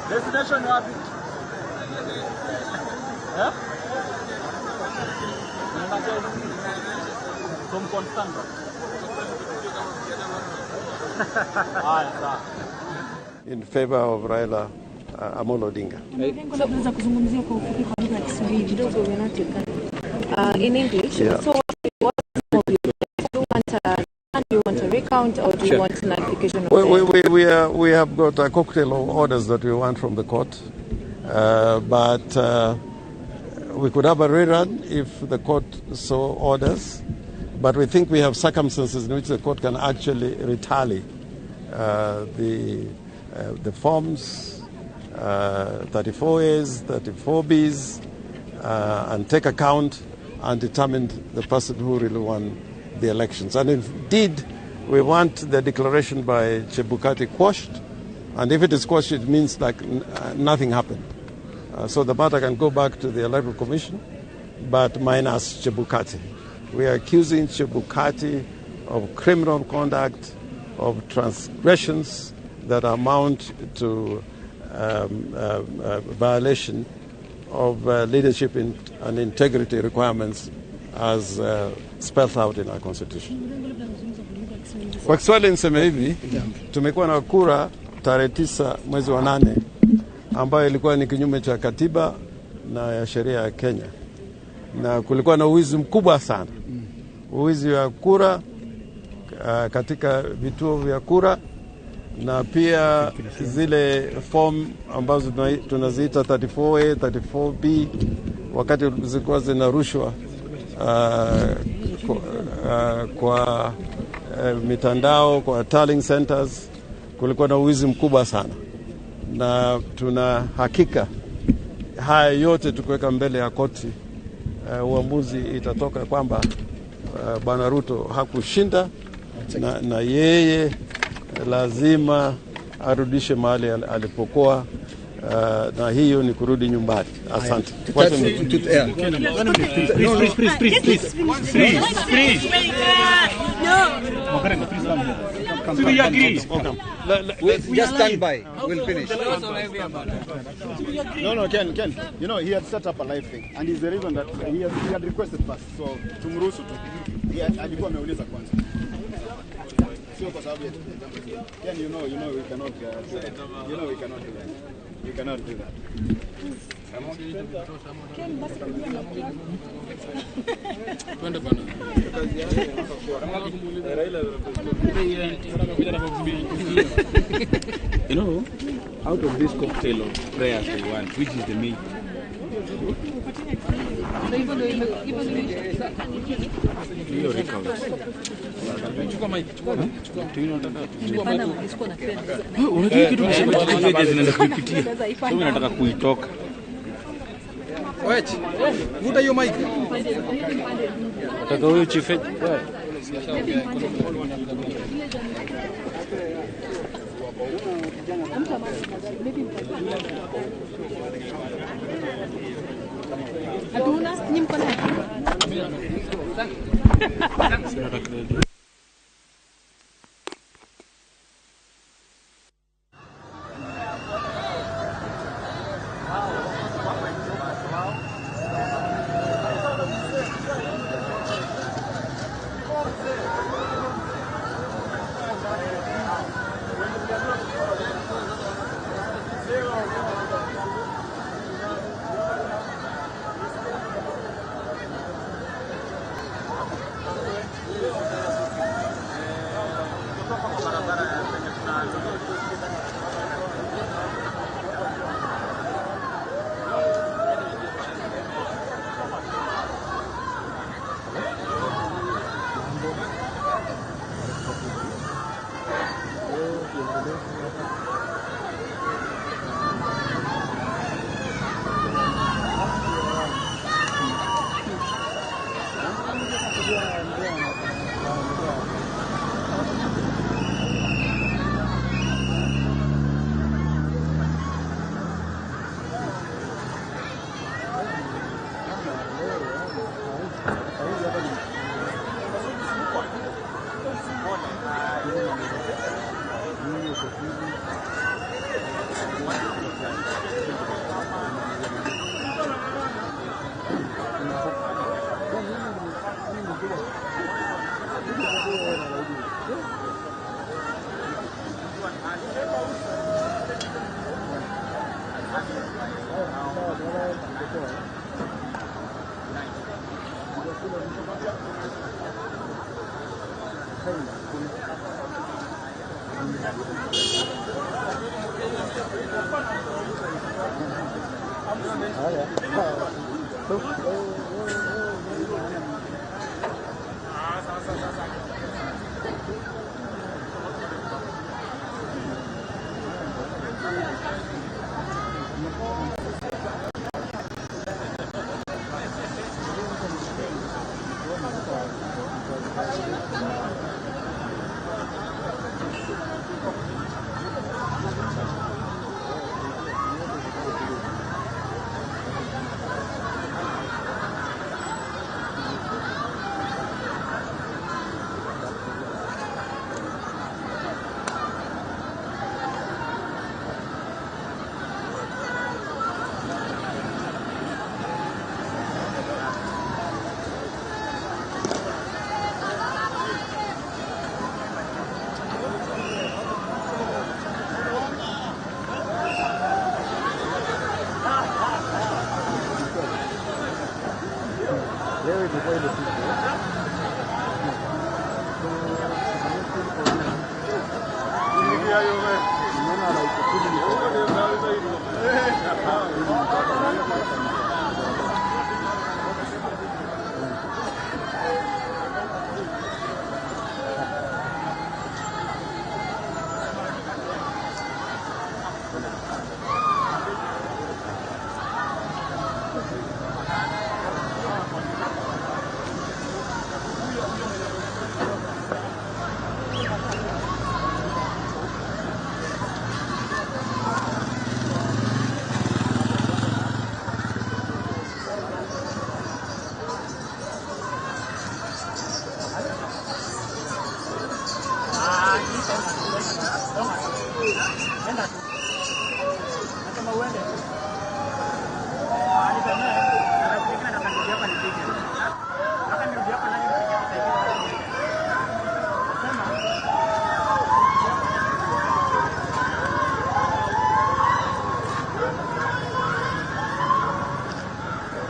Destination wapi? Eh? From Constanta. In favor of Raila Amolo Odinga. In English. Yeah. So what do you want a recount, or do you want an application of We have got a cocktail of orders that we want from the court, but we could have a rerun if the court so orders, but we think we have circumstances in which the court can actually retally the forms, 34As, 34Bs, and take account and determine the person who really won the elections. And indeed, we want the declaration by Chebukati quashed, and if it is quashed, it means like nothing happened. So the matter can go back to the Electoral Commission, but minus Chebukati. We are accusing Chebukati of criminal conduct, of transgressions that amount to violation of leadership and integrity requirements as spelled out in our constitution. Kwa Kiswahili niseme hivi, tumekuwa na kura tarehe 9 mwezi wa 8 ambayo ilikuwa ni kinyume cha katiba na ya sheria ya Kenya, na kulikuwa na uwizi mkubwa sana, uwizi wa kura katika vituo vya kura, na pia zile form ambazo tunaziita 34A, 34B wakati zilikuwa zinarushwa kwa mitandao, kwa tallying centers, kulikuwa na uwizi mkubwa sana, na tuna hakika haya yote tukiweka mbele ya koti, uamuzi itatoka kwamba Bwana Ruto hakushinda, na yeye lazima arudishe mahali alipokuwa, na hiyo ni kurudi nyumbani. Asante. Just stand by. We'll finish. No, Ken. You know, he had set up a live thing. And he's the reason that he had requested first. So, tumruhusu tu. Alikuwa ameuliza kwanza. Sio kwa sababu ya Ken, you know we cannot do that. You know we cannot do that. We cannot do that. Ken, basi kujua na Twende bana. You know, out of this cocktail of prayers they want, which is the main? Hiyo recount. Unajua kitu nimesema zinaenda kuipitia. Sio nataka kuitoka. Wait. Vuta hiyo mic. Nataka huyo chief. Hatuna, nyinyi mko naye.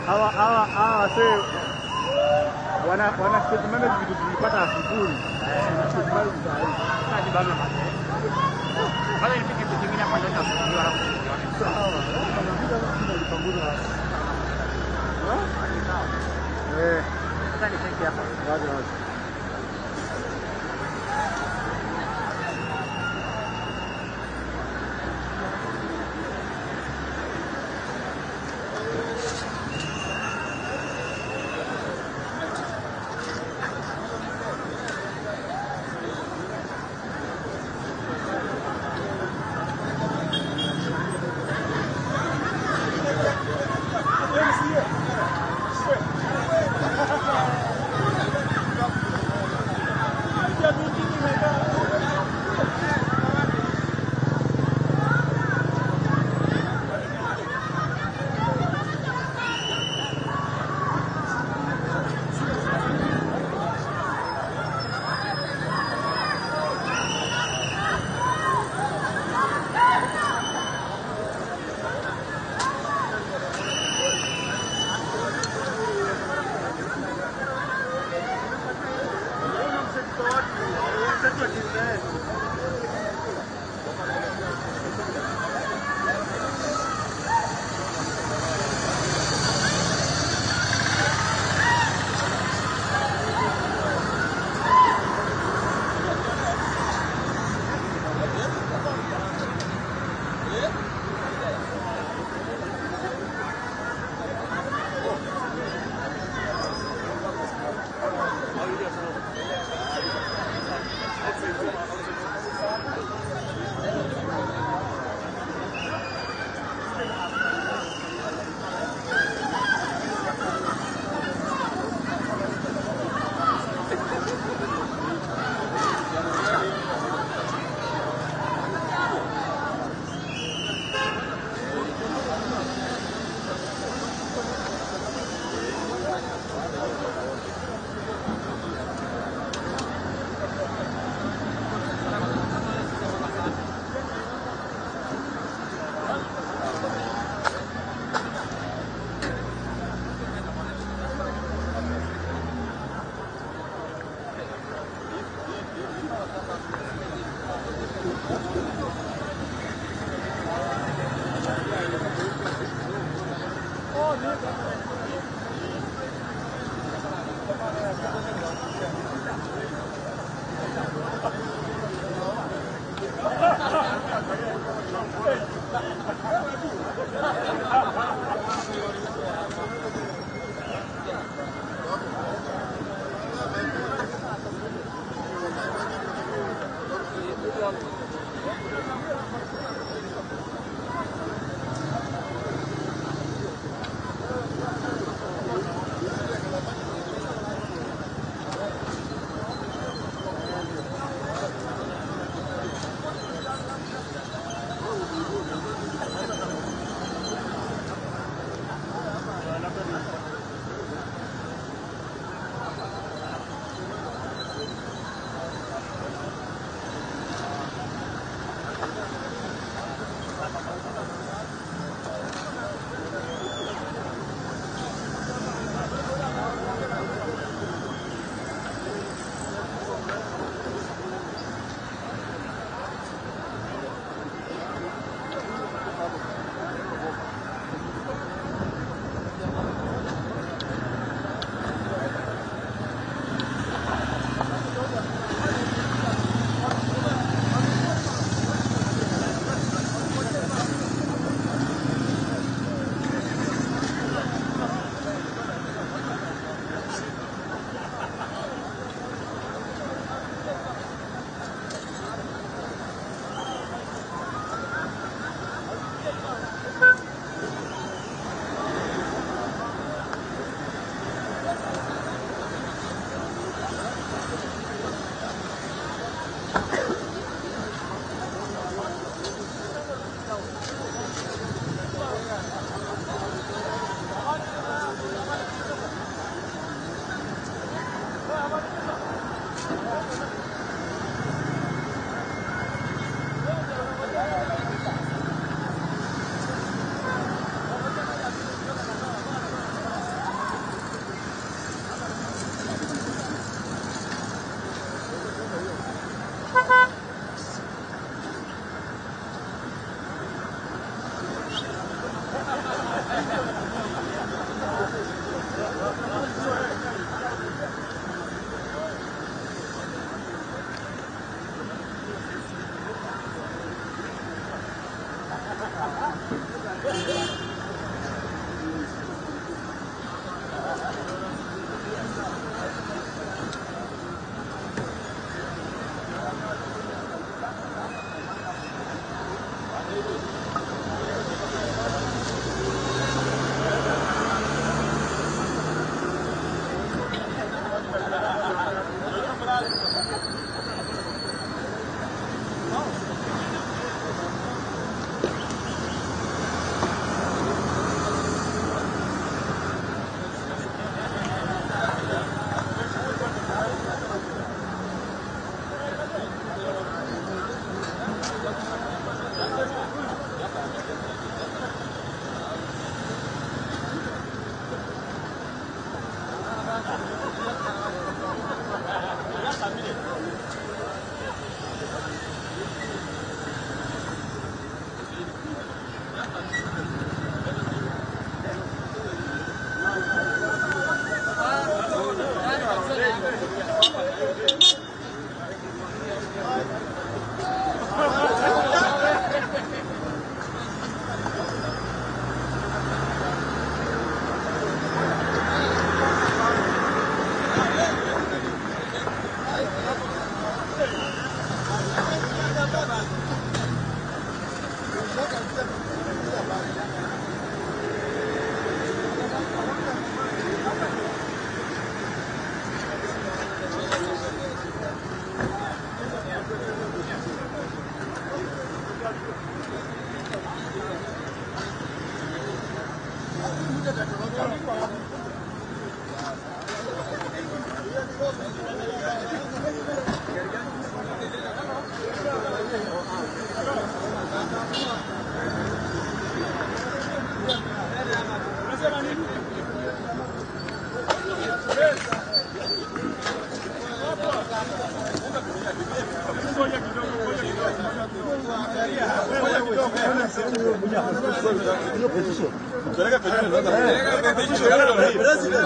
Hawa wasee wana state manage vitu tulipata asubuhi. State manage saa hii. Sawa. Eh. Wazi wazi.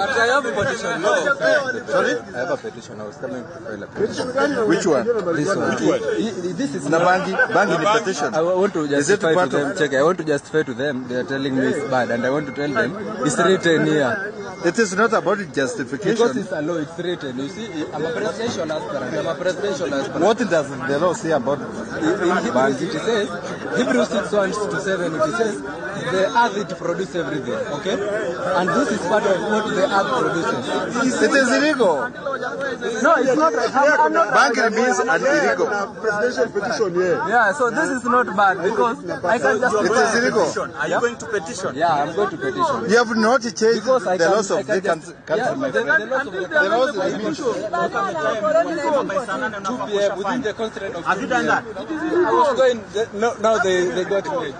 But I have a petition. No. Sorry? I have a petition. I was coming to file a petition. Which one? This one. Which one? This is Nabangi. Bangi ni petition. I want to justify to them. Of... Check. I want to justify to them. They are telling me it's bad, and I want to tell them it's written here. It is not about justification. Because it's a law, it's written. You see, I'm a presidential aspirant. I'm a presidential aspirant. What does the law say about in Hebrews, it says, Hebrews 6:1-7, it says, the earth it produces everything, okay? And this is part of what the earth produces. It is illegal. No, it's not. I'm not. Banking means an illegal. Presidential petition here. Yeah, so this is not bad because I can just. It is illegal. Are you going to petition? Yeah, I'm going to petition. You have not changed the laws of the country, my friend. The laws of the country. 2 p.m. within the constraint of. Have you done that? I was going. No, now they got me.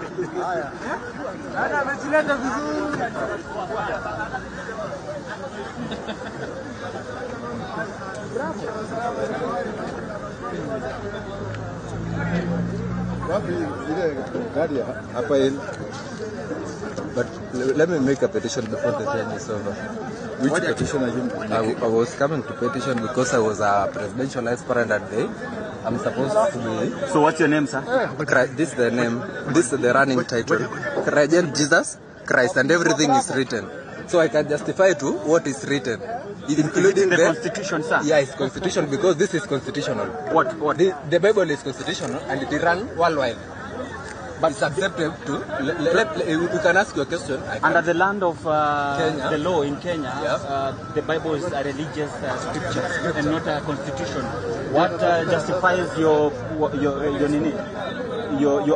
But let me make a petition before the time is over. Which petition are you making? I was coming to petition because I was a presidential aspirant that day. I'm supposed to be. So what's your name, sir? This is the name. This is the running title. Christ, Jesus Christ, and everything is written. So I can justify to what is written, including the Constitution, sir. Yeah, it's Constitution because this is constitutional. What? The Bible is constitutional and it run worldwide. But it's accepted to. You can ask your question. Under the land of Kenya. The law in Kenya, yeah. The Bible is a religious scripture and not a constitution. What justifies your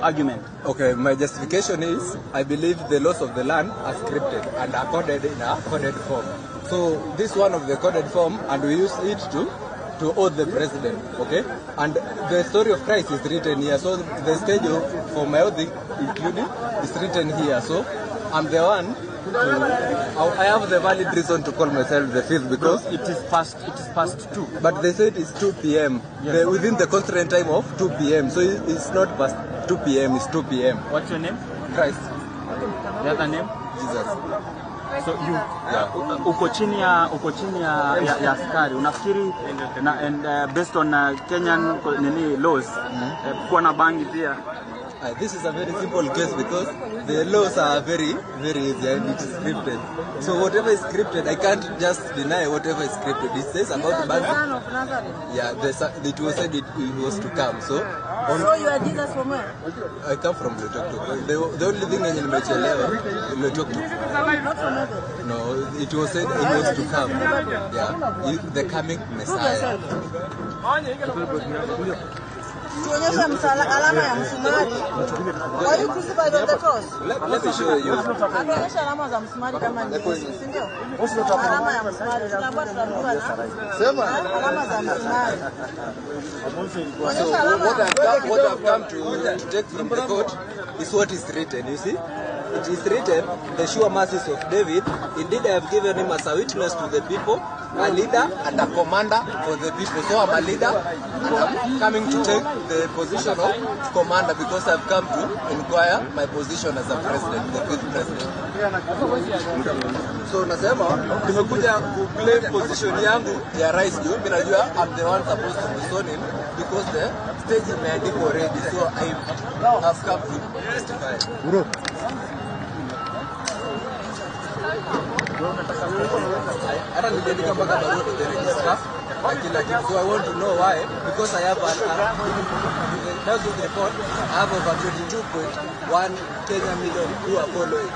argument? Okay, my justification is I believe the laws of the land are scripted and are coded in a coded form. So this one of the coded form, and we use it to oath the president, okay? And the story of Christ is written here. So the schedule for my oath, including, is written here. So I'm the one I have the valid reason to call myself the fifth because It is past 2. But they said it's 2 p.m. Yes. Within the constraint time of 2 p.m. So it's not past 2 p.m. It's 2 p.m. What's your name? Christ. The other name? Jesus. So you uko chini ya askari. Unafikiri na, and based on Kenyan nini laws, kuwa na bangi pia. This is a very simple case because the laws are very, very easy and it is scripted. So whatever is scripted, I can't just deny whatever is scripted. It says about bangi. Yeah, it was said it was to come. So, so you are Jesus from where? I come from Loitoktok. The only thing yenye nimechelewa, Loitoktok. Not from Eldoret. No, it was said it was to come. Yeah, the coming Messiah. Tuonyeshe alama ya msumari. Were you crucified on the cross? Let me show you. Atuonyeshe alama za msumari kama ni Yesu, si ndio? Alama ya msumari. Tunaambiwa tunajua na Sema. Alama za msumari. So what I've come to take from the court is what is written, you see? It is written, the sure mercies of David. Indeed, I have given him as a witness to the people, a leader and a commander for the people. So I'm a leader and I'm coming to take the position of commander because I've come to inquire my position as a president, the fifth president. So nasema, nimekuja kuclaim position yangu ya rais juu mimi najua I'm the one supposed to be sworn in because the stage imeandikwa already. So I have come to testify. Hata niliandika mpaka barua to the registrar na kila kitu. So I want to know why, because I have an report, I have over 22.1 Kenya million who are following.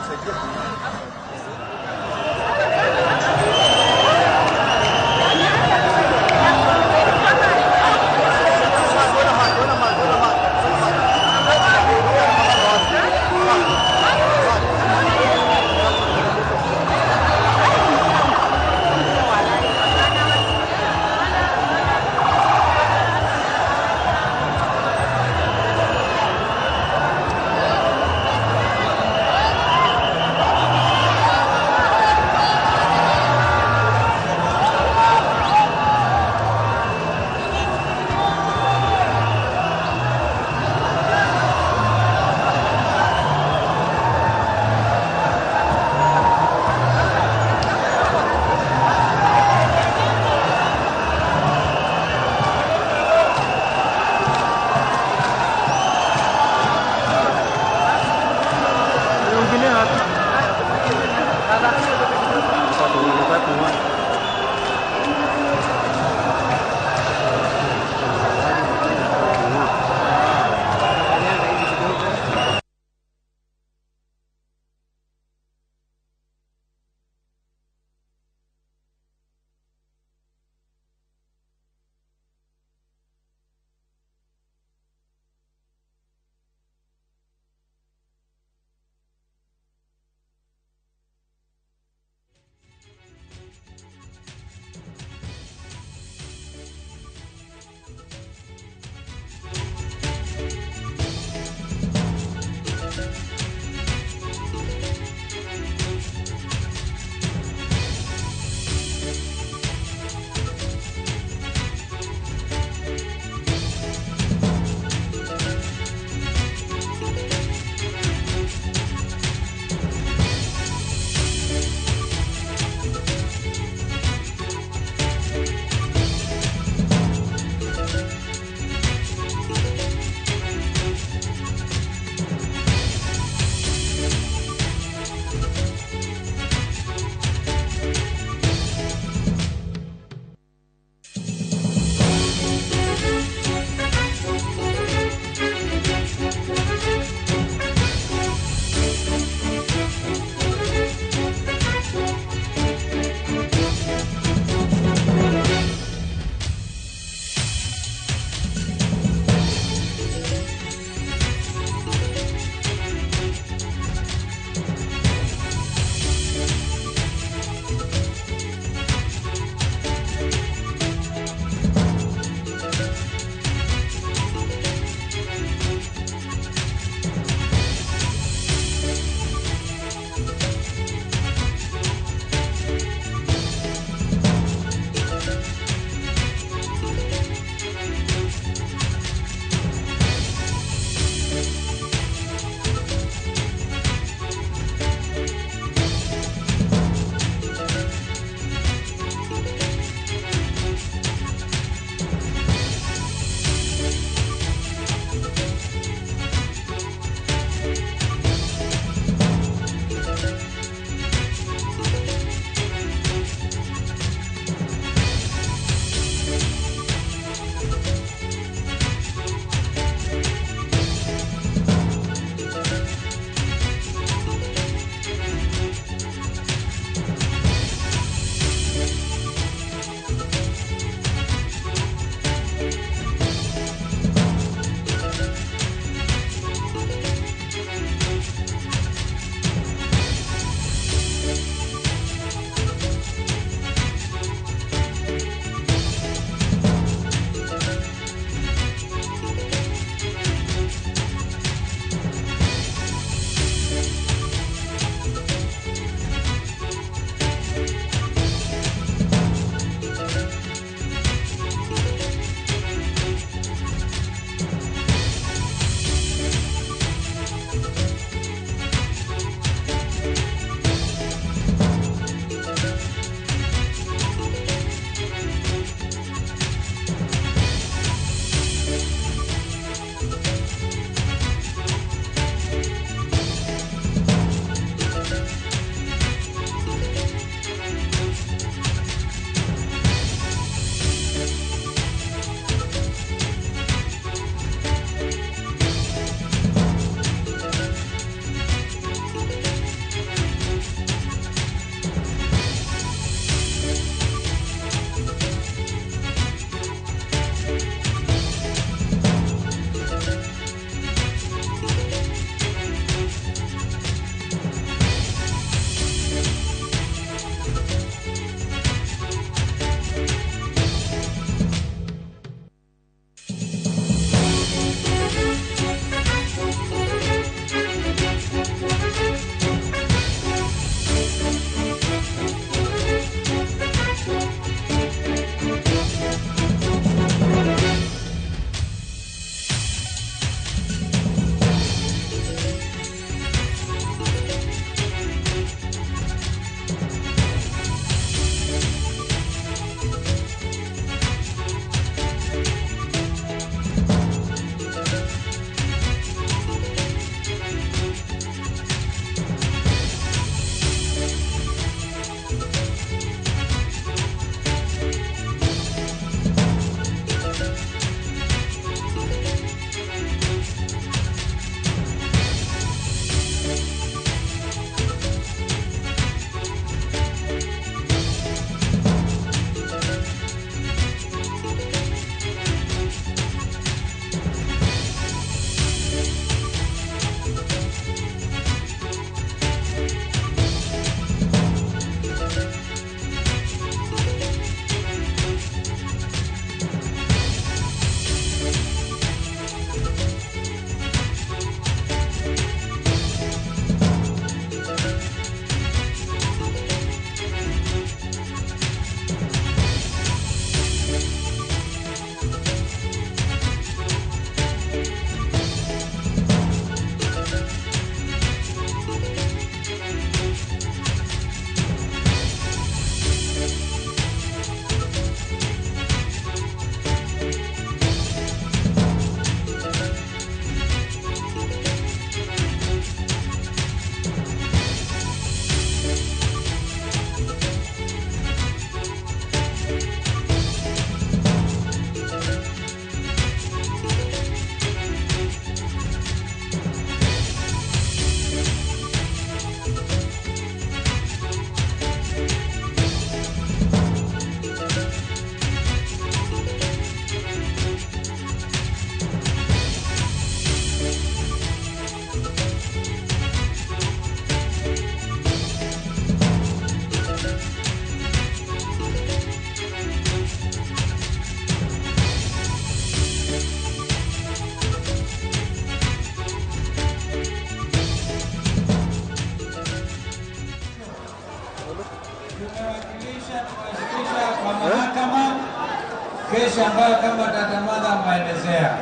Kesi ambayo kama dada Martha ameelezea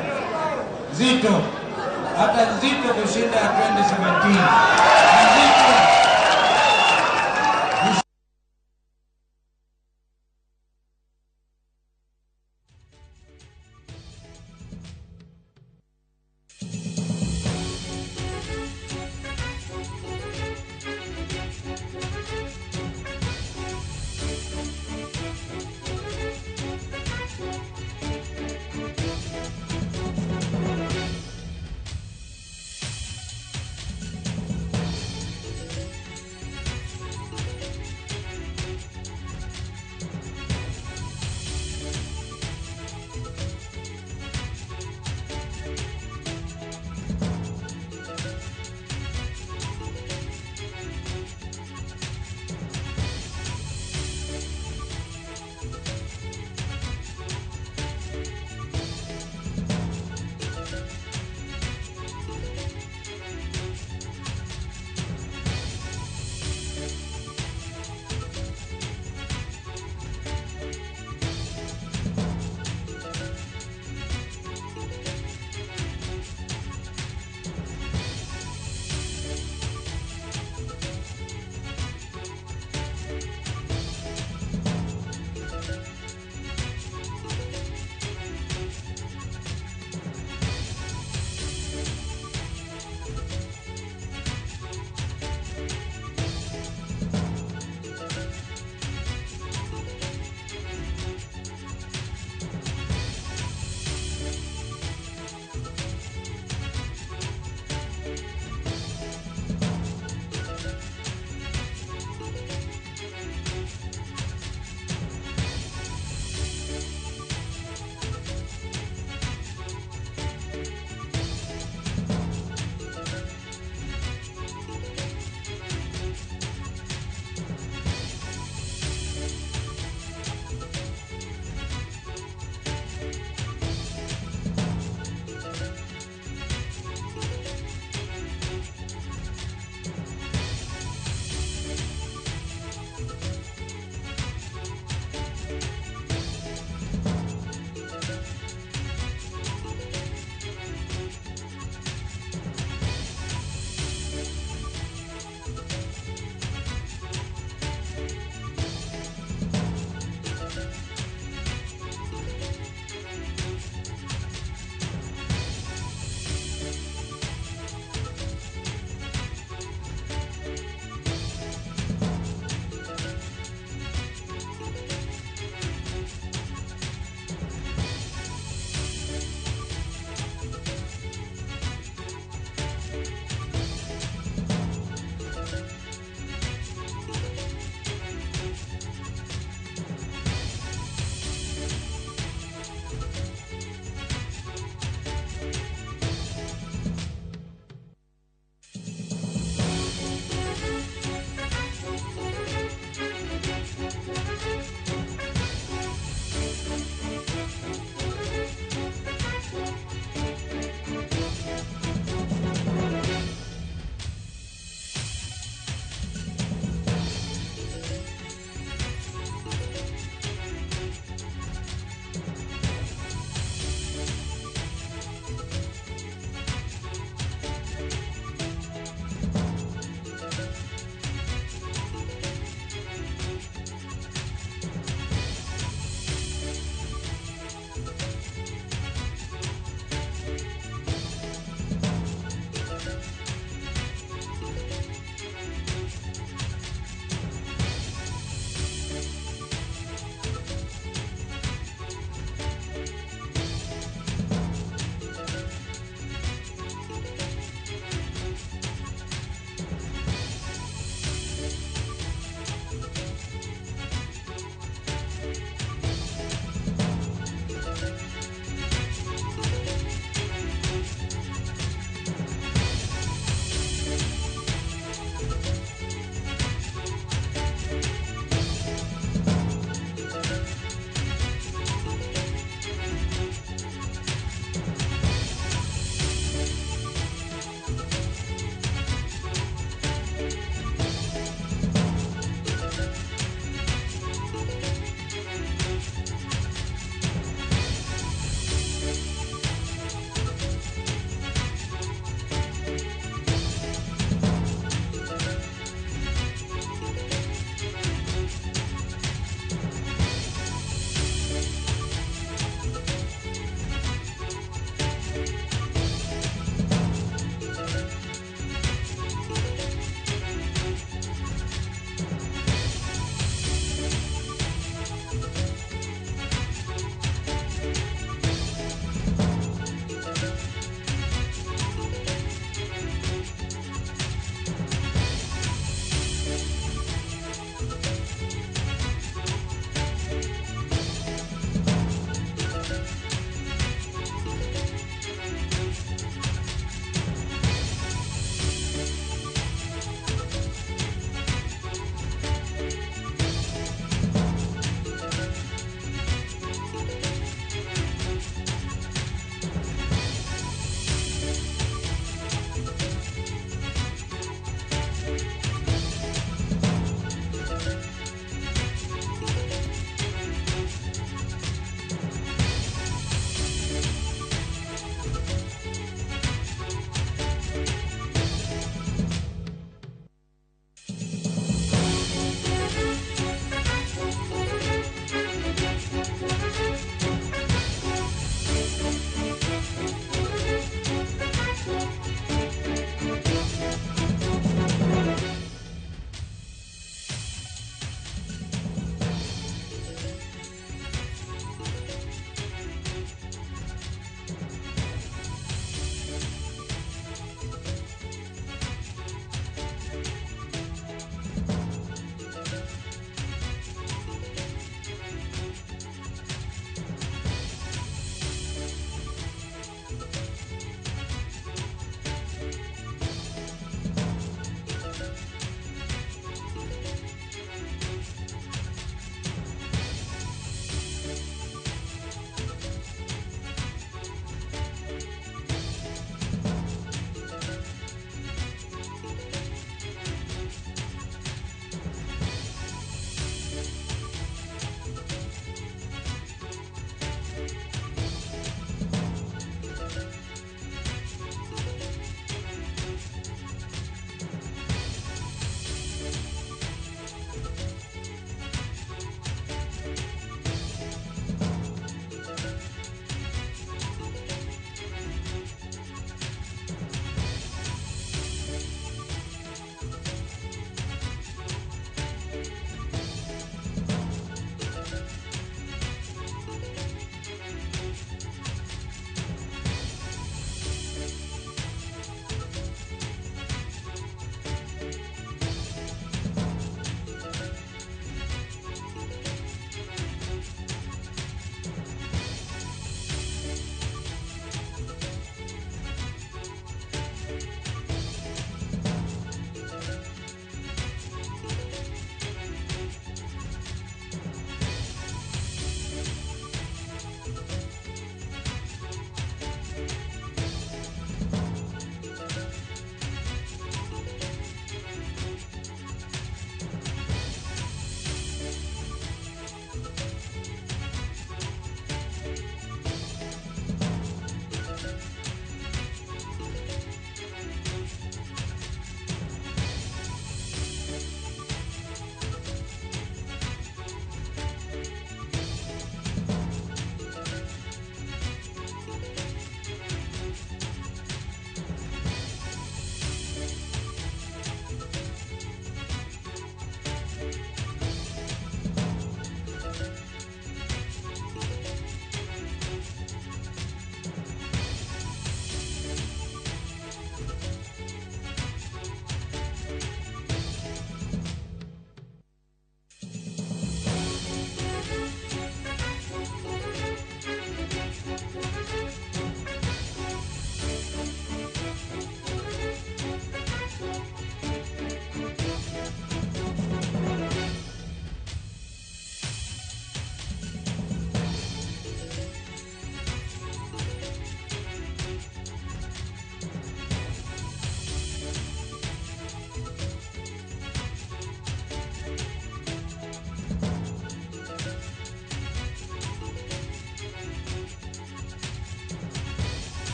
nzito, hata nzito kushinda ya 2017. Nzito.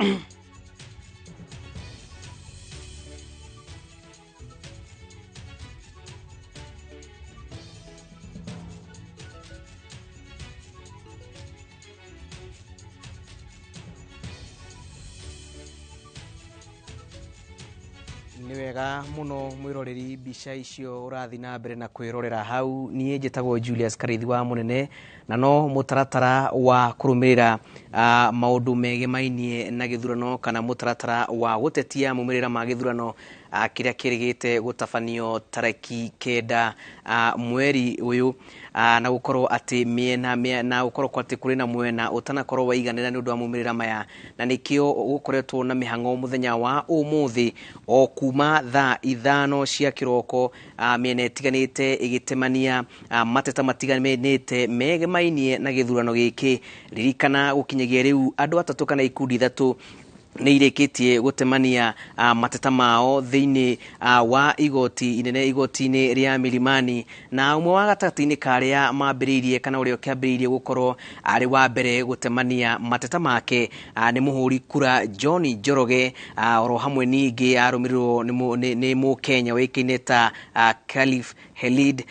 Nĩ wega mũno mwĩroreri mbica icio ũrathiĩ na mbere na kwĩrorera hau. Niĩ njĩtagwo Julius Karithi wa Mũnene, na no mũtaratara wa kũrũmĩrĩra maũndũ megemainie na gĩthurano kana mũtaratara wa gũtetia maumĩrĩra ma gĩthurano kĩrĩa kĩrĩgĩte gũtabanio tarĩki 9 mweri ũyũ, na gũkorwo atĩ mĩena na gũkorwo atĩ kũrĩ na mwena ũtanakorwo waiganĩra nĩ ũndũ wa maumĩrĩra maya, na nĩkĩo gũkoretwo na mĩhang'o mũthenya wa ũmũthĩ o kuma thaa 5 cia kĩroko, mĩena ĩtiganĩte ĩgĩtemania mateta matiganĩte megemainie na gĩthurano gĩkĩ. Ririkana gũkinyagia rĩu andũ 3 kana ikundi 3 nĩ irĩkĩtie gũtemania mateta mao thĩinĩ wa igoti inene, igoti-inĩ rĩa Milimani, na ũmwe wa gatagatĩ-inĩ karĩa mambĩrĩirie kana ũrĩa ũkĩambĩrĩirie gũkorwo arĩ wa mbere gũtemania mateta make nĩ mũhũri kura John Njoroge, oro hamwe ningĩ arũmĩrĩrwo nĩ mũkenya ũĩkaine ta Khalif Helid,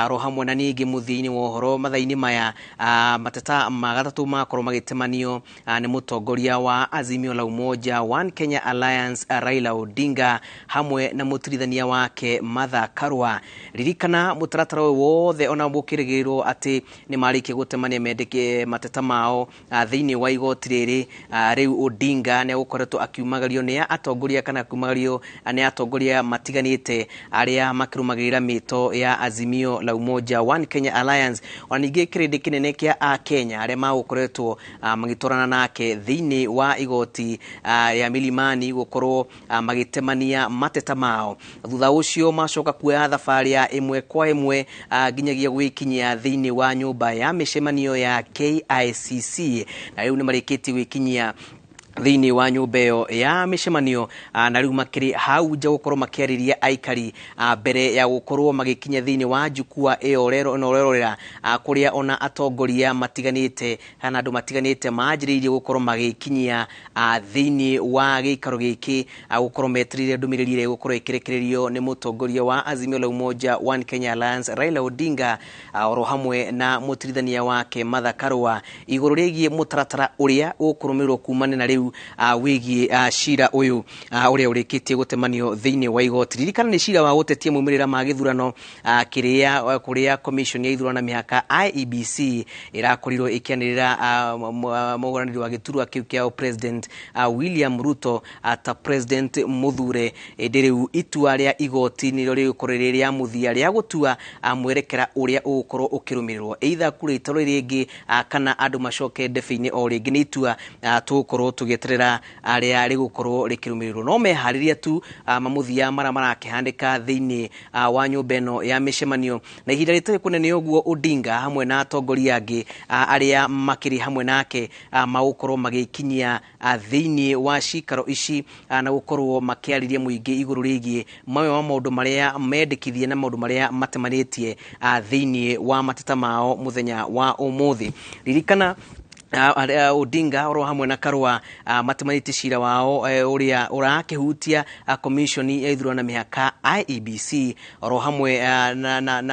oro hamwe na ningĩ mũthia-inĩ wa ũhoro mathaa-inĩ maya mateta ma gatatũ makorwo magĩtemanio nĩ mũtongoria wa Azimio la Umoja One Kenya Alliance Raila Odinga hamwe na mũtirithania wake Martha Karua. Ririkana mũtaratara ũyũ wothe ona gũkĩrĩgĩrĩrwo atĩ nĩ marĩkia gũtemania mendeke mateta mao thĩinĩ wa igoti rĩrĩ. Rĩu Odinga nĩ agũkoretwo akiumagario nĩ atongoria kana akiumagario nĩ atongoria matiganĩte arĩa makĩrũmagĩrĩra mĩto ya Azimio la Umoja One Kenya Alliance, ona ningĩ kĩrĩndĩ kĩnene kĩa akenya arĩa magũkoretwo magĩtwarana nake thĩinĩ wa igoti ya Milimani gũkorwo magĩtemania mateta mao. Thutha ũcio macoka kuoya thabarĩ ya ĩmwe kwa ĩmwe nginyagia gwĩkinyia thĩinĩ wa nyũmba ya mĩcemanio ya KICC, na rĩu nĩ marĩkĩtie gwĩkinyia thĩinĩ wa nyũmba ĩyo ya mĩcemanio, na rĩu makĩrĩ hau nja gũkorwo makĩarĩria aikari mbere ya gũkorwo magĩkinya thĩinĩ wa jukwaa ĩyo ũrerorera, kũrĩa ona atongoria matiganĩte kana andũ matiganĩte manjĩrĩirie gũkorwo magĩkinyia thĩinĩ wa gĩikaro gĩkĩ, gũkorwo metereire ndũmĩrĩri ĩrĩa ĩgũkorwo ĩkĩrekererio nĩ mũtongoria wa Azimio la Umoja One Kenya Alliance Raila Odinga, oro hamwe na mũtirithania wake Martha Karua igũrũ rĩgiĩ mũtaratara ũrĩa ũkũrũmĩrĩrwo kumana na rĩu wĩgiĩ cira ũyũ ũrĩa ũrĩkĩtie gũtemanio thĩinĩ wa igoti. Ririkana nĩ cira wa gũtetia maumĩrĩra ma gĩthurano kĩrĩa kũrĩa commission ya ithurano na mĩhaka IEBC ĩrakorirwo ĩkĩanĩrĩra mũhũranĩri wa gĩturwa kĩu kĩa president William Ruto ta president mũthure. Ĩndĩ rĩu itua rĩa igoti nĩrĩo rĩgũkorwo rĩrĩ rĩa mũthia rĩa gũtua mwerekera ũrĩa ũgũkorwo ũkĩrũmĩrĩrwo, either kura itarwo rĩngĩ kana andũ macoke ndebe-inĩ o rĩngĩ. Nĩ itua tũgũkorwo tũgĩeterera arĩa rĩgũkorwo rĩkĩrũmĩrĩrwo, no meharĩria tu mamũthia marĩa marakĩhandĩka thĩinĩ wa nyũmba ĩno ya mĩcemanio. Na ihinda rĩtarĩ kũnene ũguo Odinga hamwe na atongoria angĩ arĩa makĩrĩ hamwe nake magũkorwo magĩkinyia thĩinĩ wa cikaro ici na gũkorwo makĩarĩria mũingĩ igũrũ rĩgiĩ mamwe ma maũndũ marĩa mendekithie na maũndũ marĩa matemanĩtie thĩinĩ wa mateta mao mũthenya wa ũmũthĩ. Ririkana Odinga oro hamwe na Karua matemanĩtie cira wao ũrĩa ũrakĩhutia commission ya ithurano na mĩhaka IEBC oro hamwe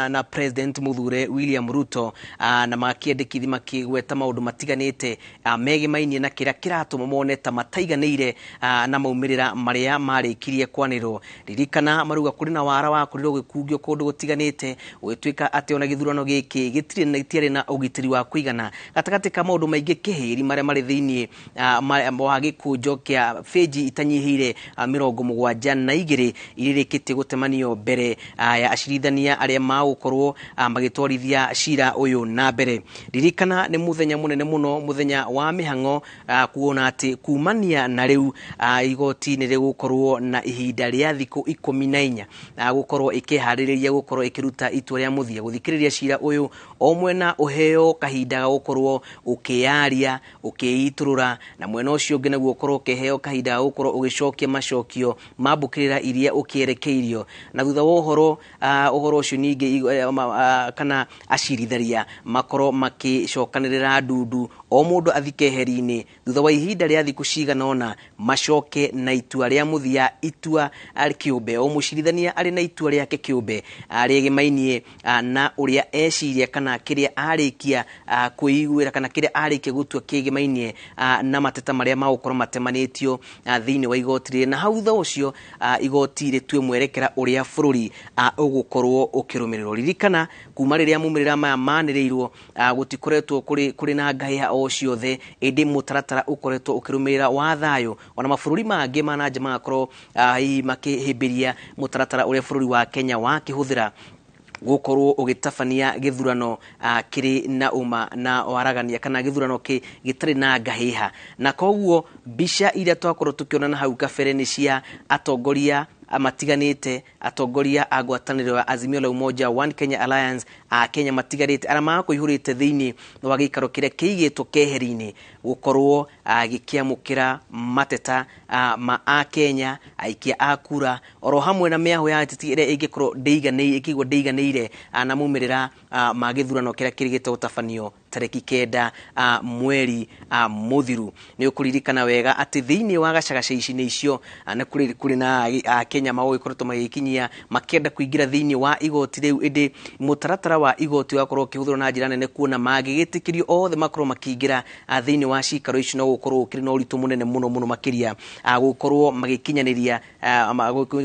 na president mũthure William Ruto, na makĩendekithia makĩgweta maũndũ matiganĩte megemainie na kĩrĩa kĩratũma mone ta mataiganĩire na maumĩrĩra marĩa marĩkirie kwanĩrwo. Ririkana maruga kũrĩ na wara wa korirwo ũgĩkungio kũndũ gũtiganĩte, gũgĩtuĩka atĩ ona gĩthurano gĩkĩ gĩtirĩ na ũgitĩri wa kũigana gatagatĩ ka maũndũ maingĩ kĩhĩri marĩa marĩ thĩinĩ wa gĩkũnjo kĩa benji itanyihĩire 72 iria irĩkĩtie gũtemanio mbere ya acirithania arĩa magũkorwo magĩtwarithia cira ũyũ na mbere. Ririkana nĩ mũthenya mũnene mũno, mũthenya wa mĩhang'o, kuona atĩ kumania na rĩu igoti nĩ rĩgũkorwo na ihinda rĩa thikũ 14 gũkorwo ĩkĩharĩrĩria gũkorwo ĩkĩruta itua rĩa mũthia gũthikĩrĩria cira ũyũ, o mwena ũheo kahinda ga gũkorwo ũkĩya Ũkĩyaria, ũkĩitũrũra, na mwena ũcio ũngĩ naguo ũkorwo ũkĩheo kahinda ga gũkorwo ũgĩcokia macokio ma mbũkĩrĩra iria ũkĩerekeirio. Na thutha wa ũhoro ũhoro ũcio ningĩ kana aciritharia makorwo makĩcokanĩrĩra ndundu, o mũndũ athi keheri-inĩ. Thutha wa ihinda rĩa thikũ cigana ũna macoke na itua rĩa mũthia, itua kĩũmbe, o mũcirithania arĩ na itua rĩake kĩũmbe rĩgĩmainie na ũrĩa eciria kana kĩrĩa arĩkia kwĩiguĩra kana kĩrĩa arĩkia gũtua kĩgĩmainie na mateta marĩa magũkorwo matemanĩtio thĩinĩ wa igoti rĩrĩ. Na hau thutha ũcio igoti rĩtue mwerekera ũrĩa bũrũri ũgũkorwo ũkĩrũmĩrĩrwo. Ririkana kuma rĩrĩa maumĩrĩra maya manĩrĩirwo gũtikoretwo kũrĩ na ngahĩha o ciothe, ĩndĩ mũtaratara ũkoretwo ũkĩrũmĩrĩra wa thayũ. Ona mabũrũri mangĩ ma nanja magakorwo hihi makĩhĩmbĩria mũtaratara ũrĩa bũrũri wa Kenya wakĩhũthĩra gũkorwo ũgĩtabania gĩthurano kĩrĩ na ũma na waragania kana gĩthurano gĩtarĩ na ngahĩha. Na koguo mbica iria twakorwo tũkĩona na hau kabere nĩ cia atongoria matiganĩte, atongoria a ngwatanĩro ya Azimio la Umoja One Kenya Alliance a Kenya matiganĩte arĩa makũihũrĩte thĩinĩ wa gĩikaro kĩrĩa kĩigĩtwo keheri-inĩ gũkorwo gĩkĩamũkĩra mateta ma akenya aikia a kura oro hamwe na mĩahũ ya ateti ĩrĩa ĩngĩkorwo ndĩiganĩire ndĩiganĩire na maumĩrĩra ma gĩthurano kĩrĩa kĩrĩgĩte gũtabanio tarĩki 9 mweri mũthiru. Nĩ ũkũririkana wega atĩ thĩinĩ wa gacagaca ici-inĩ icio nĩ kũrĩ na akenya magũgĩkoretwo magĩkinyia makĩenda kũingĩra thĩinĩ wa igoti rĩu, ĩndĩ mũtaratara wa igoti ũgakorwo ũkĩhũthĩrwo na njĩra nene kuona mangĩgĩtĩkĩrio othe makorwo makĩingĩra thĩinĩ wa cikaro ici no gũkorwo gũkĩrĩ na ũritũ mũnene mũno mũno makĩria gũkorwo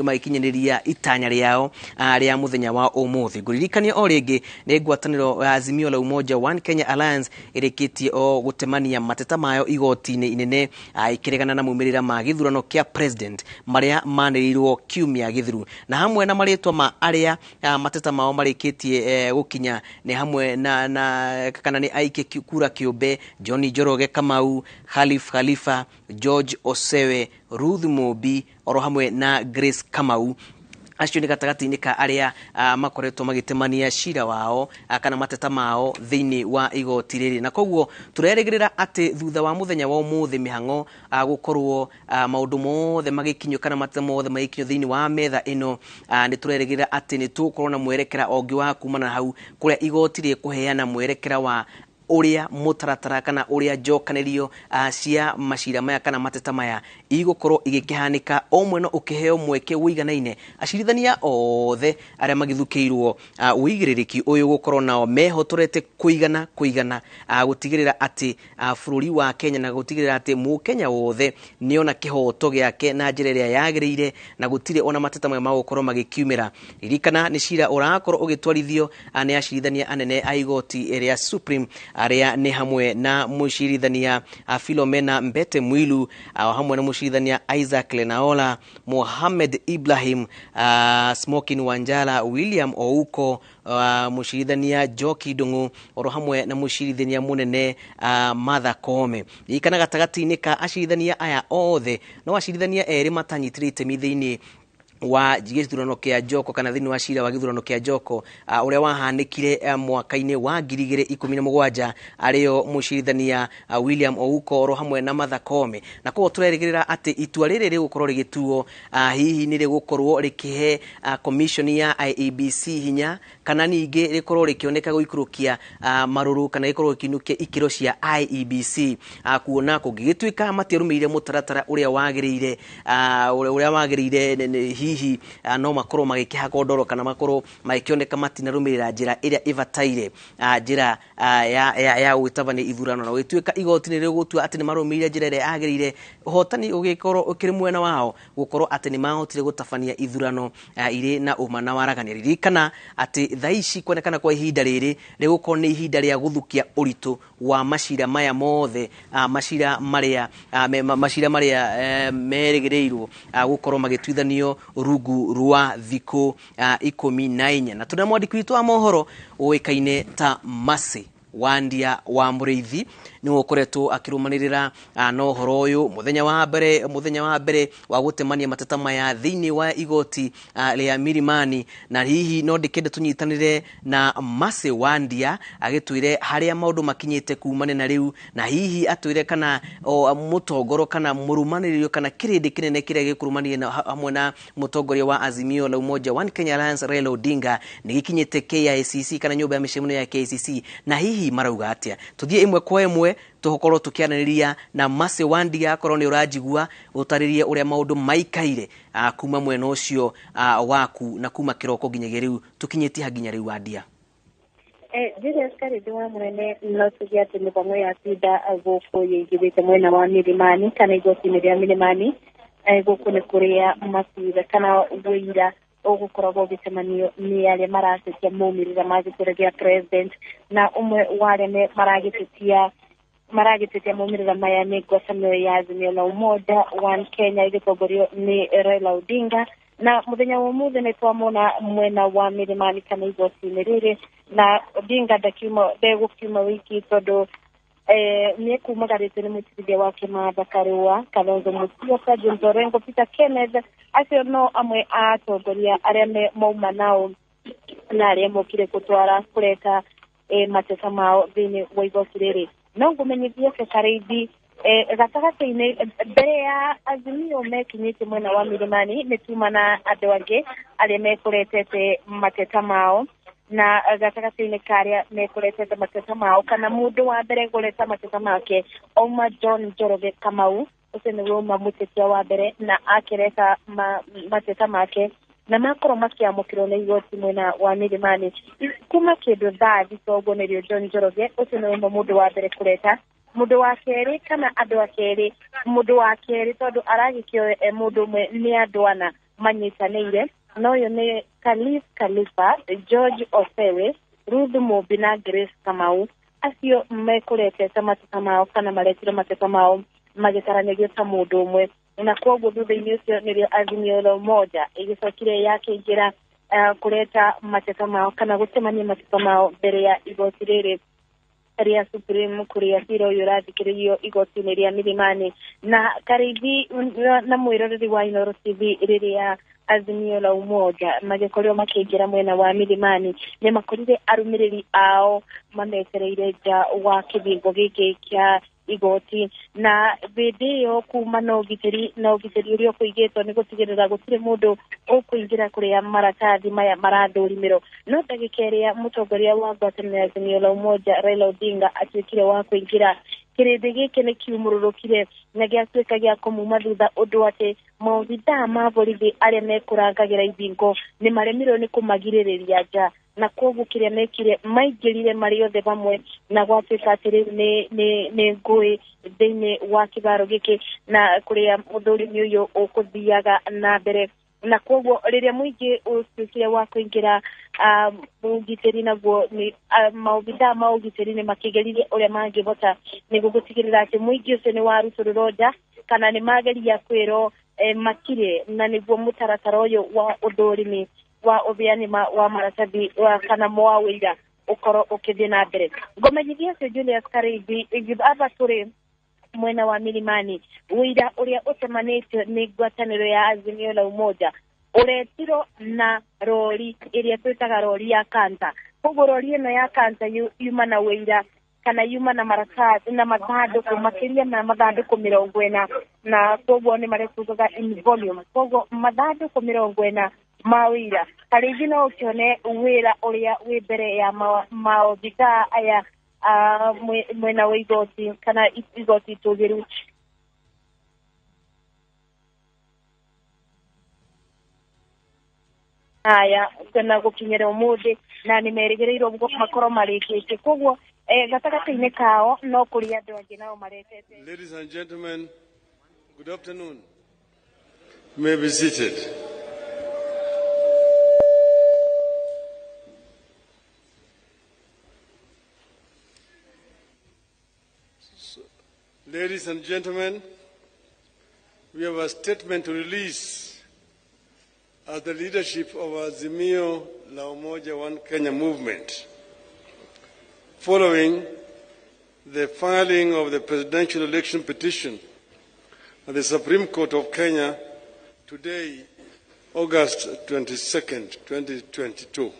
magĩkinyanĩria itanya rĩao rĩa mũthenya wa ũmũthĩ. Ngũririkania o rĩngĩ nĩ ngwatanĩro ya Azimio la Umoja One Kenya Alliance ĩrĩkĩtie o gũtemania mateta mayo igoti-inĩ inene ĩkĩregana na maumĩrĩra ma gĩthurano kĩa president marĩa manĩrĩirwo kiumia gĩthiru, na hamwe na marĩtwa ma arĩa mateta mao marĩkĩtie gũkinya nĩ hamwe na kana nĩ aikia kura kĩũmbe John Njoroge Kamau, Khalif Khalifa, George Osewe, Ruth Mumbi oro hamwe na Grace Kamau. Acio nĩ gatagatĩ-inĩ ka arĩa makoretwo magĩtemania cira wao kana mateta mao thĩinĩ wa igoti rĩrĩ. Na koguo tũrerĩgĩrĩra atĩ thutha wa mũthenya wa ũmũthĩ mĩhang'o gũkorwo maũndũ mothe magĩkinyio kana mateta mothe magĩkinyio thĩinĩ wa metha ĩno, nĩ tũrerĩgĩrĩra atĩ nĩ tũgũkorwo na mwerekera ũngĩ wa kumana na hau kũrĩa igoti rĩkũheana mwerekera wa ũrĩa mũtaratara kana ũrĩa njokanĩrio cia macira maya kana mateta maya igũkorwo igĩkĩhanĩka, o mwena ũkĩheo mweke ũiganaine acirithania othe arĩa magĩthukĩirwo ũigĩrĩrĩki ũyũ gũkorwo nao mehotorete kũigana gũtigĩrĩra atĩ bũrũri wa Kenya na gũtigĩrĩra atĩ mũkenya wothe nĩona kĩhoto gĩake na njĩra ĩrĩa yagĩrĩire na gũtirĩ ona mateta maya magũkorwo magĩkiumĩra. Ririkana nĩ cira ũrakorwo ũgĩtwarithio nĩ acirithania anene a igoti rĩa Supreme arĩa nĩ hamwe na mũcirithania Philomena Mbete Mwilu, hamwe na mũcirithania Isaac Lenaola, Mohamed Ibrahim, Smokin Wanjala, William Ouko, mũcirithania Njoki Ndung'u oro hamwe na mũcirithania mũnene Martha Koome. Ririkana gatagatĩ-inĩ ka acirithania aya othe no acirithania erĩ matanyitire itemi thĩinĩ wa gĩthurano kĩa Njoko kana thĩinĩ wa cira wa gĩthurano kĩa Njoko ũrĩa wahanĩkire mwaka-inĩ wa 2017 arĩo mũcirithania William Ouko oro hamwe na Martha Koome. Na koguo tũrerĩgĩrĩra atĩ itua rĩrĩ rĩgũkorwo rĩgĩtuo hihi nĩ rĩgũkorwo rĩkĩhe commission ya IEBC hinya kana ningĩ rĩkorwo rĩkĩoneka gũikũrũkia marũrũ kana rĩkorwo rĩkĩinũkia ikĩro cia IEBC kuona kũngĩgĩtuĩka matiarũmĩrĩire mũtaratara ũrĩa wagĩrĩire ũrĩa wagĩrĩire hihi no makorwo magĩkĩhakwo ndoro kana makorwo magĩkĩoneka matinarũmĩrĩra njĩra ĩrĩa ĩbataire njĩra ya gũgĩtabania ithurano, na gũgĩtuĩka igoti nĩ rĩgũtua atĩ nĩ marũmĩrĩire njĩra ĩrĩa yagĩrĩire, ũhotani ũgĩkorwo ũkĩrĩ mwena wao gũkorwo atĩ nĩ mahotire gũtabania ithurano irĩ na ũma na waragania. Ririkana atĩ thaa ici kuonekana kwa ihinda rĩrĩ rĩgũkorwo nĩ ihinda rĩa gũthukia ũritũ wa macira maya mothe, macira marĩa merĩgĩrĩirwo gũkorwo magĩtuithanio rungu rwa thikũ 14. Na tũna mwandĩki witũ wa mohoro ũĩkaine ta Mercy. Wandia wa Mũrĩithi nĩwe ũkoretwo akĩrũmanĩrĩra na ũhoro ũyũ mũthenya wa mbere wa gũtemania mateta maya thĩinĩ wa igoti rĩa Milimani. Na hihi no ndĩkende tũnyitanĩre na Mercy Wandia agĩtwĩre harĩa maũndũ makinyĩte kumana na rĩu, na hihi atwĩre kana mũtongoro kana mũrũmanĩrĩrio kana kĩrĩndĩ kĩnene kĩrĩa gĩkũrũmanĩire na hamwe na mũtongoria wa Azimio la Umoja One Kenya Alliance Raila Odinga nĩ gĩkinyĩte KICC kana nyũmba ya mĩcemanio ya KICC, na hihi marauga atĩa. Tũthiĩ ĩmwe kwa ĩmwe tũkorwo tũkĩaranĩria na Mercy Wandia, akorwo nĩ ũranjigua ũtarĩrie ũrĩa maũndũ maikaire kuma mwena ũcio waku na kuma kĩroko nginyagia rĩu tũkinyĩtie ha nginya rĩu Wandia. Julius Karithi wa Mũnene, no tuge atĩ mĩbango ya tinda gũkũ yĩingĩrĩte mwena wa Milimani kana igoti-inĩ rĩa Milimani. Gũkũ nĩ kũrĩa macira kana wũira ũgũkoragwo ũgĩcemanio nĩ arĩa maratetia maumĩrĩra ma gĩturwa gĩa president, na ũmwe wa arĩa maragĩtetia maumĩrĩra maya nĩ ngwatanĩro ya Azimio la Umoja One Kenya ĩgĩtongorio nĩ Raila Odinga. Na mũthenya wa ũmũthĩ nĩ twamona mwena wa Milimani kana igoti-inĩ rĩrĩ, na Odinga ndegũkiuma wiki tondũ nĩ ekumagarĩtio nĩ mũtigithia wake Martha Karua, Kalonzo Musyoka, James Orengo, Peter Kenneth, acio no amwe a atongoria arĩa mauma nao na arĩa mokire gũtwara kũreta mateta mao thĩinĩ wa igoti rĩrĩ. No ngũmenyithie Karĩithi gatagatĩ-inĩ mbere ya Azimio mekinyĩte mwena wa Milimani nĩ tuma na andũ angĩ arĩa mekũretete mateta mao, na gatagatĩ-inĩ ka arĩa mekũretete mateta mao kana mũndũ wa mbere kũreta mateta make auma John Njoroge Kamau, ũcio nĩwe auma mũtetia wa mbere na akĩreta mateta make na makorwo makĩamũkĩrwo nĩ igoti mwena wa Milimani kuma kĩndũ thaa thita ũguo nĩrĩo John Njoroge ũcio nĩwe auma mũndũ wa mbere kũreta. Mũndũ wa kerĩ kana andũ a kerĩ, mũndũ wa kerĩ tondũ aragĩkĩoe mũndũ ũmwe nĩ andũ ana manyitanĩire, na ũyũ nĩ Khalif Khalifa, George Osewe, Ruth Mumbi na Grace Kamau. Acio mekũretete mateta mao kana maretire mateta mao magĩtaranĩrio ta mũndũ ũmwe, na koguo thutha-inĩ ũcio nĩrĩo Azimio la Umoja ĩgĩcokire yakĩingĩra kũreta mateta mao kana gũcemania mateta mao mbere ya igoti rĩrĩ rĩa Supreme kũrĩa cira ũyũ ũrathikĩrĩrio igoti-inĩ rĩa Milimani. Na Karĩithi na mwĩroreri wa Inooro TV, rĩrĩa Azimio la Umoja magĩkorirwo makĩingĩra mwena wa Milimani nĩ makorire arũmĩrĩri ao mametereire nja wa kĩbingo gĩkĩ kĩa igoti, na hĩndĩ ĩyo kuma na ũgitĩri ũrĩa ũkũigĩtwo nĩ gũtigĩrĩra gũtirĩ mũndũ ũkũingĩra kũrĩa maratathi maya marathũrimĩrwo. No ndagĩka ĩrĩa mũtongoria wa ngwatanĩro ya Azimio la Umoja Raila Odinga atuĩkire wa kũingĩra, kĩrĩndĩ gĩkĩ nĩ kiumũrũrũkire na gĩatuĩka gĩa kũmuma thutha ũndũ atĩ maobithaa ma borithi arĩa mekũrangagĩra ibingo nĩ maremirwo nĩ kũmagirĩrĩria nja, na koguo kĩrĩa mekire maingĩrire marĩ othe hamwe na gwatuĩka atĩ rĩu nĩ ngũĩ thĩinĩ wa kĩbaro gĩkĩ na kũrĩa mũthũrimi ũyũ ũkũthiaga na mbere. Na koguo rĩrĩa mũingĩ ũtuĩkire wa kũingĩra ũgitĩri naguo maobithaa ma ũgitĩri nĩ makĩgeririe ũrĩa mangĩhota nĩguo gũtigĩrĩra atĩ mũingĩ ũcio nĩ warutũrũrwo nja kana nĩ mageria kwĩrwo makire, na nĩguo mũtaratara ũyũ wa ũthũrimi wa ũheani wa maratathi kana wa wũira ũkorwo ũkĩthiĩ na mbere. Ngũmenyithia ũcio Julius Karĩithi, aba tũrĩ mwena wa Milimani, wũira ũrĩa ũcemanĩtio nĩ ngwatanĩro ya Azimio la Umoja ũretirwo na rori ĩrĩa twĩtaga rori ya kanta. Koguo rori ĩno ya kanta yuma na wũira kana yuma na maratathi na mathandũkũ makĩria ma mathandũkũ 40, na koguo nĩ marĩa tugaga in volume. Koguo mathandũkũ 40 ma wũira. Karĩithi no ũkĩone wĩra ũrĩa wĩ mbere ya maobithaa aya mwena wa igoti kana igoti itũgĩru. Aya kana gũkinyĩra ũmũthĩ na nĩ merĩgĩrĩirwo makorwo marĩkĩtie. Koguo gatagatĩ-inĩ kao no kũrĩ andũ angĩ nao maretete. Ladies and gentlemen, good afternoon. You may be seated. Ladies and gentlemen, we have a statement to release as the leadership of Azimio La Umoja One Kenya movement. following the filing of the presidential election petition at the Supreme Court of Kenya today, August 22nd, 2022.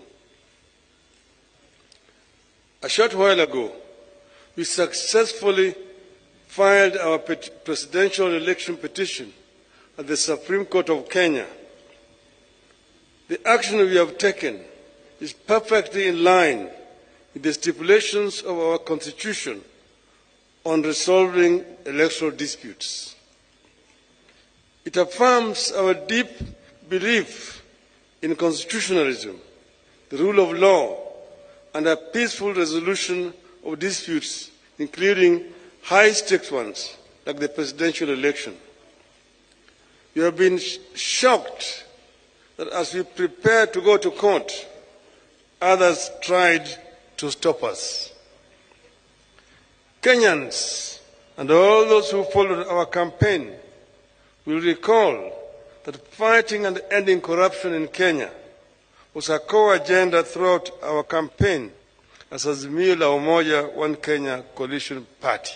A short while ago, we successfully filed our presidential election petition at the Supreme Court of Kenya. The action we have taken is perfectly in line with the stipulations of our Constitution on resolving electoral disputes. It affirms our deep belief in constitutionalism, the rule of law, and a peaceful resolution of disputes, including high-stakes ones like the presidential election. We have been shocked that as we prepare to go to court, others tried to stop us. Kenyans and all those who followed our campaign will recall that fighting and ending corruption in Kenya was a core agenda throughout our campaign as Azimio la Umoja One Kenya Coalition Party.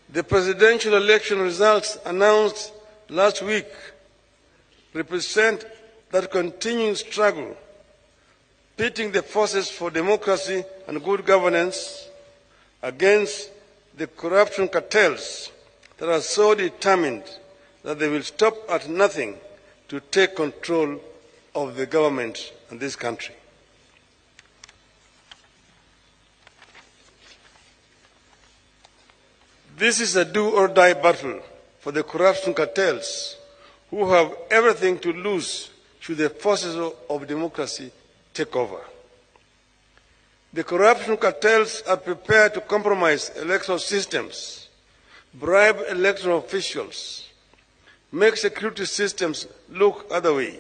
The presidential election results announced last week represent that continuing struggle, pitting the forces for democracy and good governance against the corruption cartels that are so determined that they will stop at nothing to take control of the government and this country. This is a do-or-die battle for the corruption cartels who have everything to lose should the forces of democracy take over. The corruption cartels are prepared to compromise electoral systems, bribe electoral officials, make security systems look other way,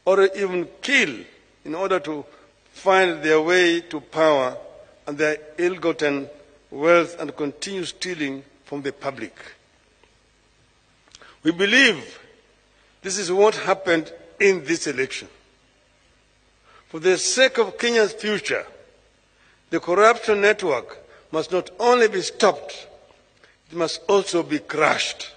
or even kill in order to find their way to power and their ill-gotten wealth and continue stealing from the public. We believe this is what happened in this election. For the sake of Kenya's future, the corruption network must not only be stopped, it must also be crushed.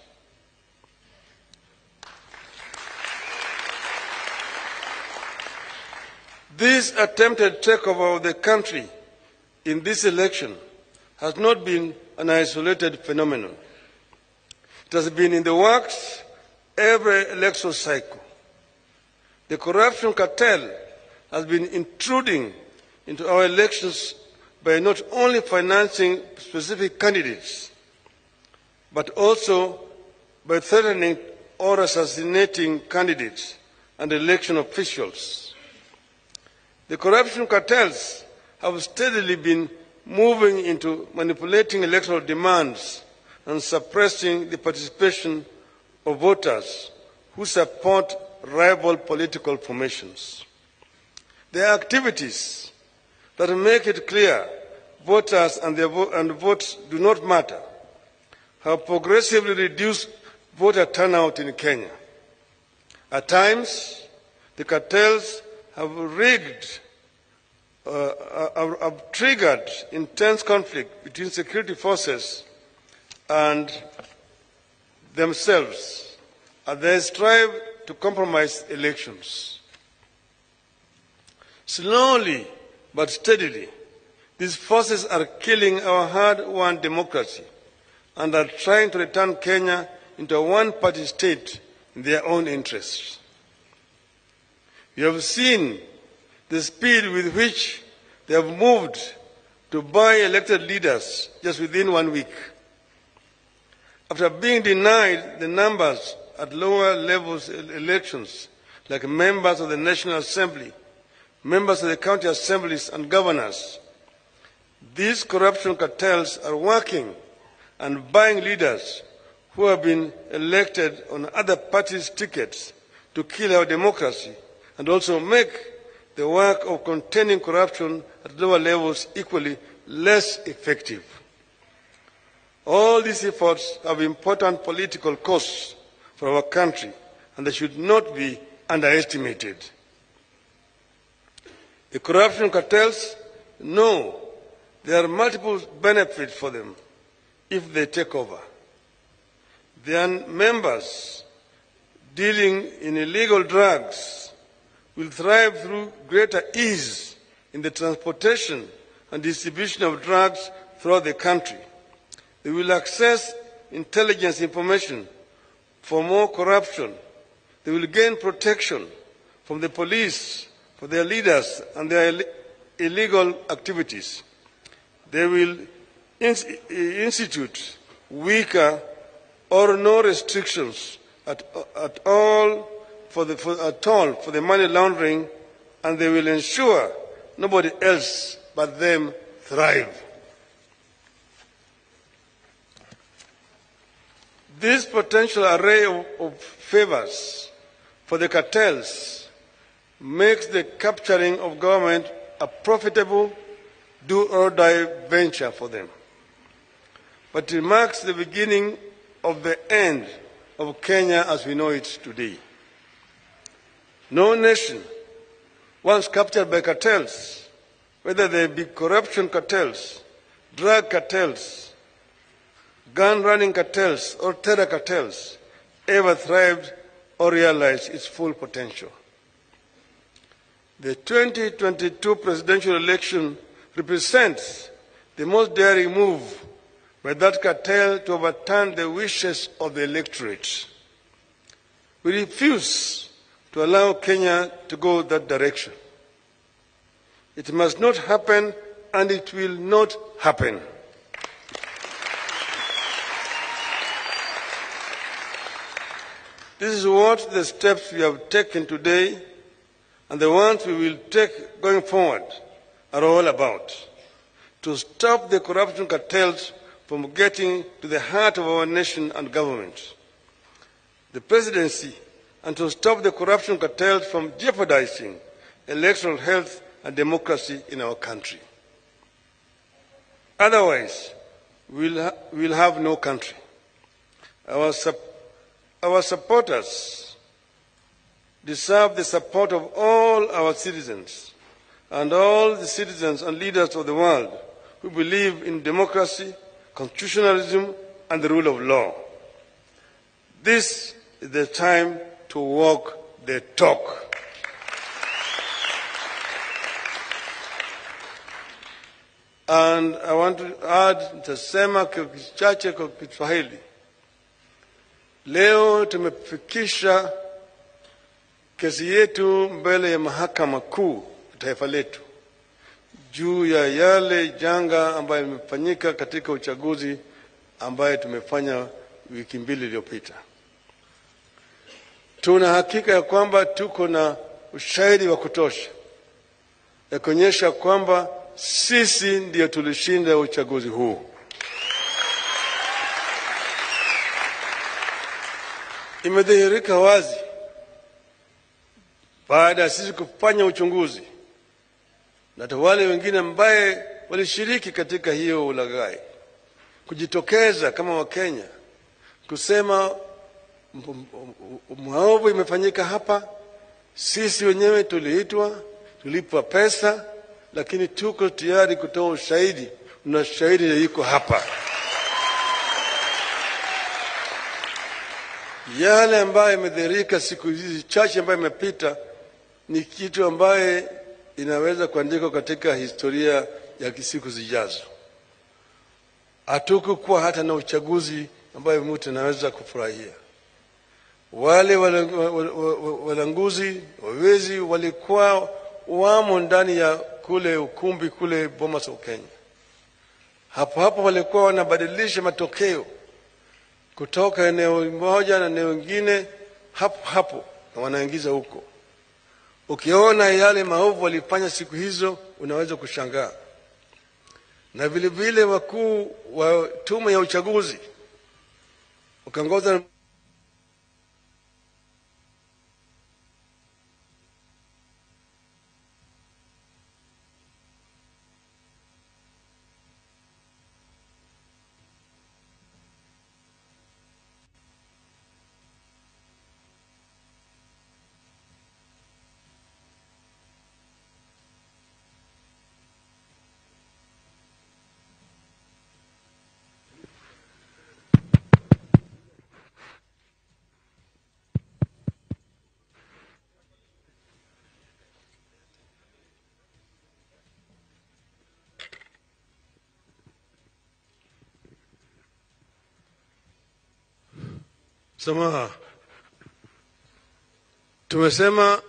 This attempted takeover of the country in this election has not been an isolated phenomenon. It has been in the works every electoral cycle. The corruption cartel has been intruding into our elections by not only financing specific candidates, but also by threatening or assassinating candidates and election officials. The corruption cartels have steadily been moving into manipulating electoral demands and suppressing the participation of voters who support rival political formations. Their activities that make it clear voters and their votes do not matter have progressively reduced voter turnout in Kenya. At times, the cartels have rigged, have triggered intense conflict between security forces and themselves as they strive to compromise elections. Slowly but steadily, these forces are killing our hard-won democracy and are trying to return Kenya into a one-party state in their own interests. You have seen the speed with which they have moved to buy elected leaders just within 1 week. After being denied the numbers at lower levels elections, like members of the National Assembly, members of the county assemblies and governors, these corruption cartels are working and buying leaders who have been elected on other parties' tickets to kill our democracy and also make the work of containing corruption at lower levels equally less effective. All these efforts have important political costs for our country, and they should not be underestimated. The corruption cartels know there are multiple benefits for them if they take over. Their members dealing in illegal drugs will thrive through greater ease in the transportation and distribution of drugs throughout the country. They will access intelligence information for more corruption. They will gain protection from the police for their leaders and their illegal activities. They will institute weaker or no restrictions at all for the money laundering, and they will ensure nobody else but them thrive. This potential array of favors for the cartels makes the capturing of government a profitable do-or-die venture for them. But it marks the beginning of the end of Kenya as we know it today. No nation, once captured by cartels, whether they be corruption cartels, drug cartels, gun-running cartels, or terror cartels, ever thrived or realized its full potential. The 2022 presidential election represents the most daring move by that cartel to overturn the wishes of the electorate. We refuse to allow Kenya to go that direction. It must not happen, and it will not happen. This is what the steps we have taken today and the ones we will take going forward are all about: to stop the corruption cartels from getting to the heart of our nation and government, the presidency, and to stop the corruption cartels from jeopardizing electoral health and democracy in our country. Otherwise, we'll have no country. Our supporters deserve the support of all our citizens and all the citizens and leaders of the world who believe in democracy, constitutionalism, and the rule of law. This is the time to walk the talk. And I want to add, nitasema kwa kichache kwa Kiswahili. Leo tumefikisha kesi yetu mbele ya mahakama kuu taifa letu juu ya yale janga ambayo imefanyika katika uchaguzi ambaye tumefanya wiki mbili iliyopita. Tuna hakika ya kwamba tuko na ushahidi wa kutosha ya kuonyesha kwamba sisi ndio tulishinda uchaguzi huu. Imedhihirika wazi baada ya sisi kufanya uchunguzi na wale wengine ambaye walishiriki katika hiyo ulaghai kujitokeza kama Wakenya kusema maovu imefanyika hapa, sisi wenyewe tuliitwa, tulipwa pesa, lakini tuko tayari kutoa ushahidi na shahidi yuko hapa. Yale ambayo imedhihirika siku hizi chache ambayo imepita ni kitu ambaye inaweza kuandikwa katika historia ya siku zijazo. Hatukuwa hata na uchaguzi ambayo mtu anaweza kufurahia. Wale walanguzi, wawezi walikuwa wamo ndani ya kule ukumbi kule Bomas of Kenya. Hapo hapo walikuwa wanabadilisha matokeo kutoka eneo moja na eneo lingine hapo hapo na wanaingiza huko. Ukiona yale maovu walifanya siku hizo unaweza kushangaa. Na vile vile wakuu wa tume ya uchaguzi wakaongoza msamaha. Tumesema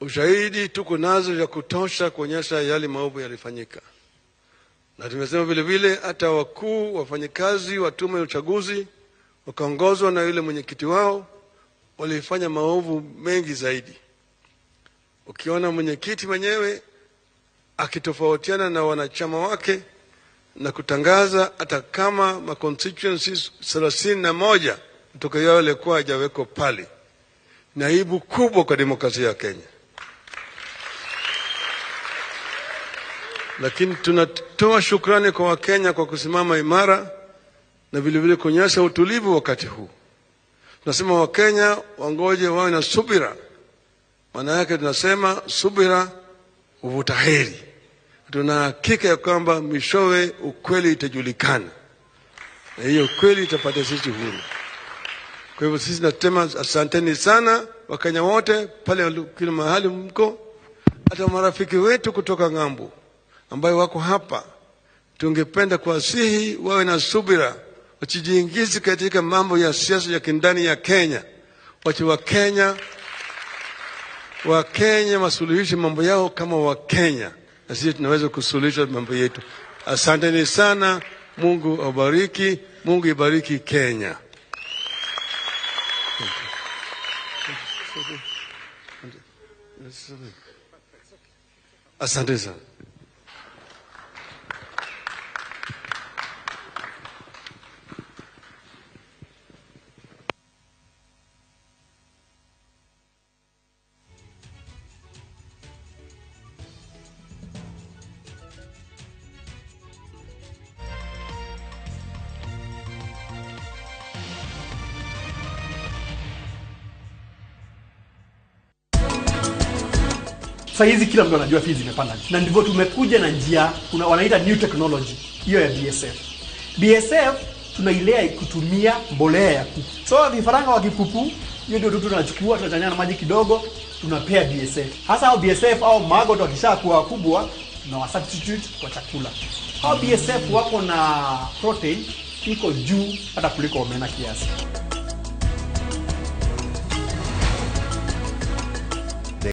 ushahidi tuko nazo ya kutosha kuonyesha yale maovu yalifanyika, na tumesema vile vile hata wakuu wafanyikazi wa tume ya uchaguzi wakaongozwa na yule mwenyekiti wao walifanya maovu mengi zaidi. Ukiona mwenyekiti mwenyewe akitofautiana na wanachama wake na kutangaza hata kama ma constituencies 31 kutoka yao yalikuwa hajawekwa pale, ni aibu kubwa kwa demokrasia ya Kenya. Lakini tunatoa shukrani kwa Wakenya kwa kusimama imara na vile vile kuonyesha utulivu wakati huu. Tunasema Wakenya wangoje, wawe na subira. Maana yake tunasema subira huvuta heri. Tuna hakika ya kwamba mwishowe ukweli itajulikana, na hiyo ukweli itapata sisi huru. Kwa hivyo sisi tunasema asanteni sana Wakenya wote pale kila mahali mko, hata marafiki wetu kutoka ng'ambo ambayo wako hapa, tungependa kuwasihi wawe na subira, wasijiingize katika mambo ya siasa ya kindani ya Kenya. Wache Wakenya wasuluhishe mambo yao kama Wakenya, na sisi tunaweza kusuluhisha mambo yetu. Asanteni sana, Mungu awabariki, Mungu ibariki Kenya. Asante sana. Sasa hizi kila mtu anajua fees zimepanda, na ndivyo tumekuja na njia kuna wanaita new technology hiyo ya BSF. BSF tunailea kutumia mbolea ya kuku. So vifaranga wakipupu, hiyo ndio tu tunachukua, tunachanganya na maji kidogo, tunapea BSF. Hasa hao BSF au maggot wakishakuwa wakubwa, tunawa substitute kwa chakula. Hao BSF wako na protein iko juu hata kuliko omena kiasi.